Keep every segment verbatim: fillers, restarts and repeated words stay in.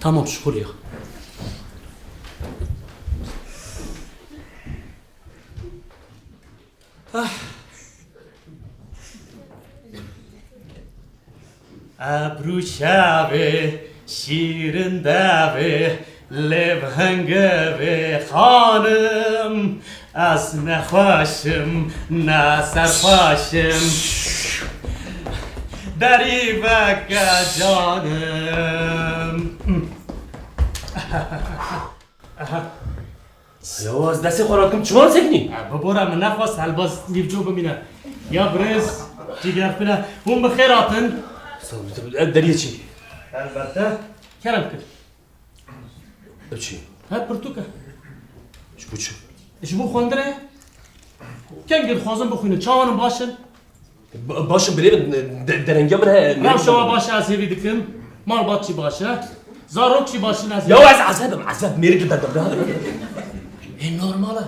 Tamam, şükür ya. Ah. Ebru şevê, şîrin devê, lêv hingevê xanim. Ez nexweş im, ne serxweş im. Derî veke canim. Aha. Ya ez destê xwe rakim, çima sekinî? Ha, bibore, min nexwest helbaz nîvco bimîne. Ya birêz, cîgerxwîne, hûn bi xêr hatin. Sağ ol, e, deriyê çi? Elbette. Kerem kir. Ev çi? He, pirtûk e. Ji bo çi? Ji bo xwendinê. Kengî dixwazin bixwînin, çawan in, baş in? Ba-, baş in birê min, de-, derengiya min heye. Rewşa we baş e, ez hêvî dikim. Malbat jî baş e. Zarok jî baş in, ez... Ya ez ezeb im, ezeb, mêrik li benda min heye. Ê, normal e.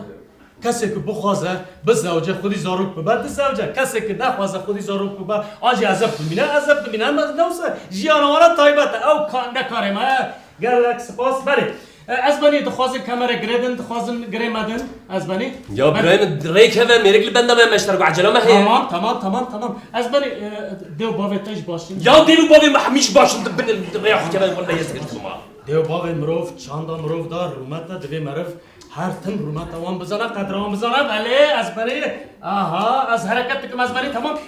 Kesê ku bixwaze bizewce, xwedî zarok bibe, dizewce. Kesê ku nexwaze xwedî zarok bibe, an jî ezeb bimîne, ezeb bimîne. Em ne wisa jiyana wan e taybet e. Ew ka-, ne karê me ye. Gelek spas. Belê. E, ez benî dixwazin kemere girê din, dixwazin girê me din. Ez benî. Ya birayê min, rêkeve, mêrik li benda me, meşter ku ecele me heye. Tamam, tamam, tamam, tamam. Ez benî, e, dê û bavê te jî baş in. Ya dê û bavê me hemî jî baş in, di bin rêya xwe keve, wele ez girtim ha. Dê û bavê mirov, çanda mirov da rûmet e, divê meriv her tim rûmeta wan bizane, qedra wan bizane. Belê, ez benî. Aha, ez hereket dikim, ez benî, tamam.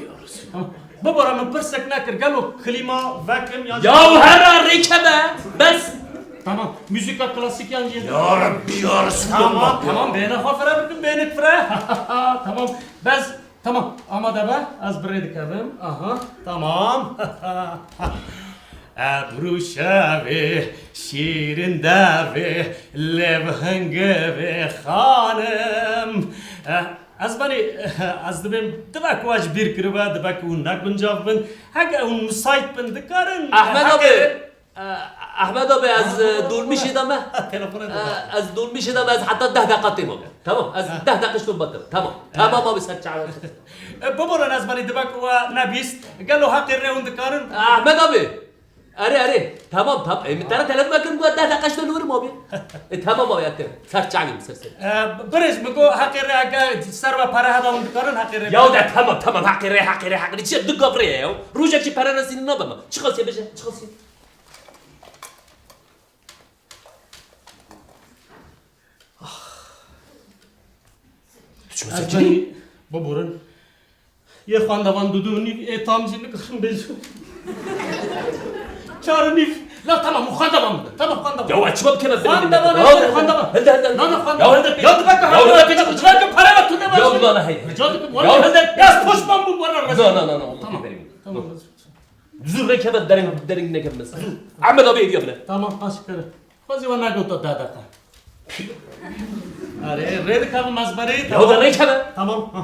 Tamam. Bibore, min pirsek nekir, gelo klîma vekim yan... Ya here rêkeve, bes. Tamam, muzîka klasîk yan jî... Ya Rebbî, ya Resûl Allah. Tamam, tamam, bêhna xwe fire bikim, bêhnik fire. Tamam, bes, tamam, amade be, ez bi rê dikevim. Aha, tamam. Ebru şevê, şîrin devê, lêv hingevê xanim. Eh, Ez benî, ez dibêm dibe ku we ji bîr kiribe, dibe ku hûn ne guncav bin. Heke hûn misayt bin, dikarin... Ahmet abi, e, Ahmet abi, ez, e, dolmîşê de me. Telefona de. E, ez dolmîşê de me, ez heta deh deqa tê mabe. Tamam, ez deh deqa ji te batir. Tamam. Tamam abi, ser çawa. E, biborin, ez benî dibe ku we nebîst. Gelo heqê rê hûn dikarin? Ahmet abi. Erê, erê. Tamam, tamam. E, min te re telefon kirin, got, deh deqa ji te li wir mabe. E, tamam abi, ya te. Ser çavê min, ser, ser. E, birêz, min got, heqê rê, heke ser ve pere hebe, hûn dikarin heqê rê... Ya de, tamam, tamam. Heqê rê, heqê rê, heqê rê. Çi, du gav rê ye ya. Rojek jî pere nesînin nabe me. Çi xasî bêje, çi xasî? Tu çima sekinî? Ez benî, biborin. Yê xwendevan dudu nîv, ê tam jî nikarim bêjim. Çar û nîv. La tamam, xwendevan bide. Tamam, xwendevan. Ya we çima bikeve? Xwendevan, ya, xwendevan. Hilde, hilde. Na, na, xwendevan. Ya hilde. Ya dibe ku... Ya hilde. Dibe ku pere ve tu ne... Ya na, na, hey. Rica dikim, ya hilde. Ya ez poşman bûm, wala... Na, na, na, na. Tamam. Tamam. Zû rêkeve, dereng, dereng nekeve. Zû. Ahmet abi hediye bile. Tamam, aşk kere. Xwezî we negota deh deqa. Erê, rê dikevim ez berê, ya tamam. De rêkeve. Tamam, ha.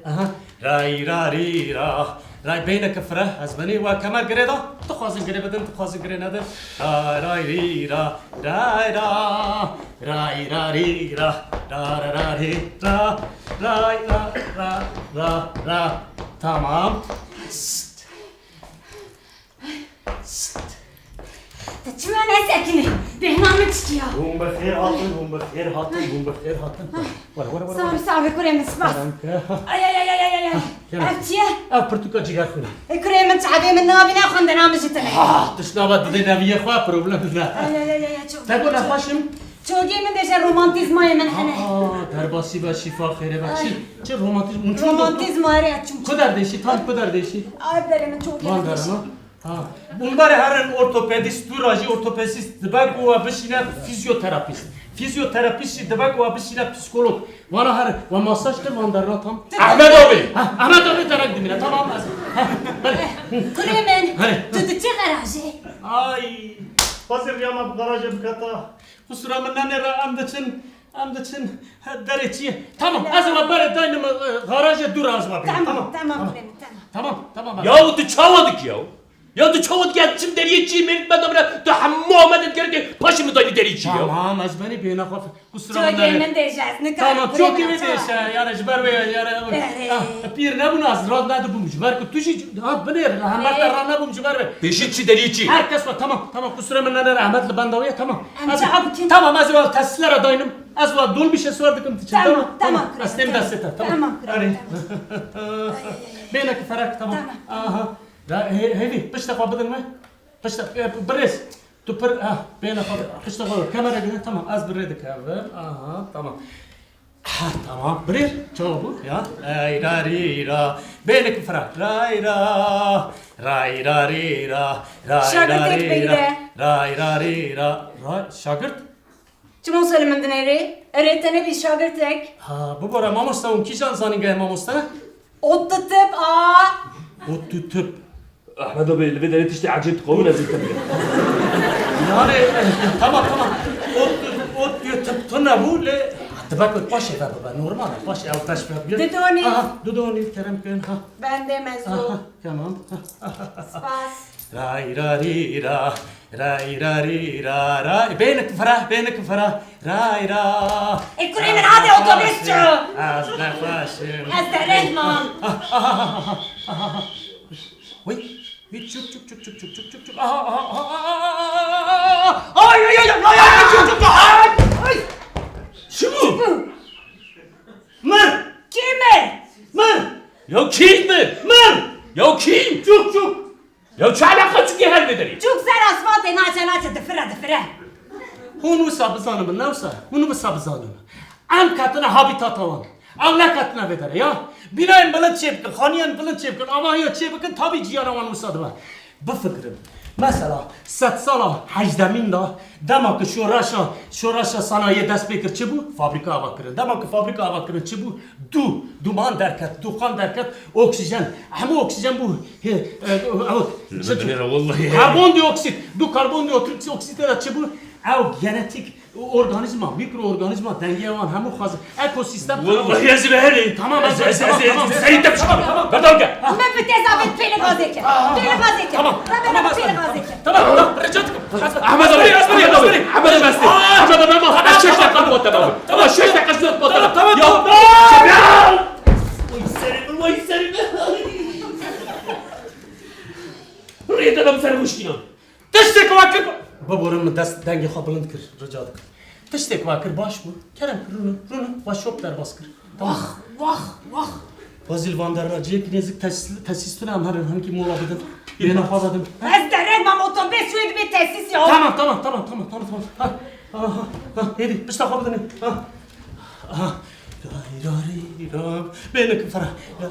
Aha. Ray ra rî ra. Ray beyneke fire, ez benî we kemer girê da. Dixwazin girê bidin, dixwazin girê nedin. Ray ray rî ra, ray ra. Ray ra rî ra, ra ra ra rî ra. Ray ra ra ra ra. Tamam. Tu çima nesekinî? Bêhna min çikiya? Hûn bi xêr hatin, hûn bi xêr hatin, hûn bi xêr hatin. Were, were, were, were. Sağ ol, sağ ol, kurê min, spas. Danke. Ay, ay, ay, ay, ay, ay. Gel. Ev çi ye? Ev pirtûka cigerxwînê. E, kurê min çavê min nabîne, xwendina min jî tune. Ah, tişt nava didê neviyê xwe, problem ne. Ay, ay, ay, ay, ay, çok... Te got nexweş im? Çogê min bêje romantîzmayê min hene. Aa, derbasî be, şîfa xêrê be. Ay. Çi, çi romantîzm? Hûn çûn doktor? Romantîzma, erê, çûn. Ku derdêşî, tam ku derdêşî? Ay, berê min çogê... Van min dere, dêşî. Ha. Hûn berê herin ortopedîst, dû ra jî ortopedîst dibe ku we bişîne fîzyoterapîst. Fîzyoterapîst jî dibe ku we bişîne psîkolog. Vana herin, we masaj kir, van derna tam. Ahmet abi! Ha, Ahmet abi derek dimîne, tamam, ez. Ha, belê. Kurê min, tu diçî garajê? Ay, xwezî riya me bi garajê biketa. Qusura min nenêre, em diçin, em diçin, he, derê çi ye? Tamam, ez ê we berê daynim, e, garajê dû re ez we bêjim. Tamam, tamam, tamam, kurê min, tamam. Tamam, tamam. Ya tu çawa dikî ya? Ya tu çawa diket çim deriyê çî mêrik benda bira, tu hemû Amedê dikerê paşê min dayî deriyê çî ya. Tamam, ez benî bêhna xwe. Kusura min nere. Çokê min dêşe, ez nikarim. Tamam, çokê min dêşe. Yare ji ber wê yare. Ah, pîr nebûn, ez rad nedibûm ji ber ku tu jî ha binêr, hember te rad nebûm ji ber wê. Pêşî çi derî çi? Her kes var, tamam, tamam, kusura min nere, Ahmet li benda wê, tamam. Em çawa bikin? Tamam, ez wal tesîslere daynim. Ez wal dolbîşe sor dikim tu çi. Tamam, tamam, tamam. Ez têm destê te, tamam. Tamam, kurê min, tamam. Bêne ki ferak, tamam. Tamam. Aha. Da, he, hevî, pişta xwe bidin me. Pişta, e, birêz. Tu pir, ha, bêhna xwe, pişta xwe, kamera gidin, tamam, ez bi rê dikevim. Aha, tamam. Ha, tamam, birêr, çawa bû, ya? Ey, ra, rî, ra. Bêhna ki fira. Ray, ra. Ray, ra, rî, ra. Ray, ra, rî, ra. Ray, ra, rî, ra. Ray, şagirt? Çima wisa li min dinêrî? Erê te nebî şagirtek. Ha, bibore mamoste, hûn kîjan zanîngehê mamoste? Ot tu tip a. Ot tu tip. Ahmet abi, li vê derê tiştê ecêb dixwin ez ê te bêjim. Yani, tamam, tamam. Ot, ot diyor tip tu nebû lê. Dibe ku paşê ve bibe, normal e, paşê ew peş ve bibe. Didonî. Aha, didonî, kerem kin, ha. Bendê mezû. Aha, tamam. Spas. Ray ra rî ra, ray ra rî ra ra. Bênik fira, bênik fira. Ray ra. E, kurê min, hadi otobüs çû. Ez nexweşim. Ez dereng mam. Wî, wî, çuk, çuk, çuk. Aha, aha, aha, aha. Ay, ay, ay, ay, ay, çuk, çuk, ay, ay. Çi bû? Mir. Kî mir? Mir. Ya kî mir? Mir. Ya kî? Çuk, çuk. Ya çi eleqa çukê her vê derê? Çûk ser asfaltê naçe naçe difire difire. Hûn wisa bizanin, ne wisa? Hûn wisa bizanin. Em ketine habîtata wan. Ew neketine vê derê ya. Bînayên bilind çêbikin, xaniyên bilind çêbikin, avahiya çêbikin, tabî ciyana wan wisa dibe. Bifikirin. Mesela, sedsala hejdemîn de, dema ku şoreşa, şoreşa sanayiyê dest pê kir, çi bû? Fabrîka ava kirin. Dema ku fabrîka ava kirin, çi bû? Dû, duman derket, dûxan derket, oksijen. Hemû oksijen bû. He, e, e, e, Li binêre, wallahî. Karbondioksit, dû karbondioksit de çi bû? Ew genetik organîzma, mîkroorganîzma, dengê wan hemû xwazin. Ekosîstem. Wallahî ez ê herê. Tamam, ez, ez, ez, tamam, ez, tamam, ez, tamam, serî te tamam, tamam. Berdaw ke. Min bi tezavê pêle gazê ke. Pêle gazê ke. Tamam, tamam, pêle gazê ke. Tamam, tamam, rica dikim. Ahmet abi, Ahmet abi, Ahmet abi, Ahmet abi, Ahmet abi, ez şeş dakika bot tamam. Tamam, şeş dakika bot tamam. Tamam, tamam, tamam. Vay serime, vay serime. Rêde dem ser huşkîna. Tiştek we kir. Biborin, min dest dengê xwe bilind kir, rica dikim. Tiştek we kir baş bû. Kerem kir, rûnin, rûnin, we şok derbas kir. Wah, wah, wah. Fazil van der ciyek nêzik tesis, tesis tune em herin, hinkî mola bidin. Bêhna xwe vedin. Ez dereng mam, otobüs wê dibê tesis ya. Tamam, tamam, tamam, tamam, tamam, tamam. Ha, ha, ha, ha, hêdî, pişta xwe bidin. Ha. Aha. Ray, ra, rî, ra. Bêhna ki fira. Ra,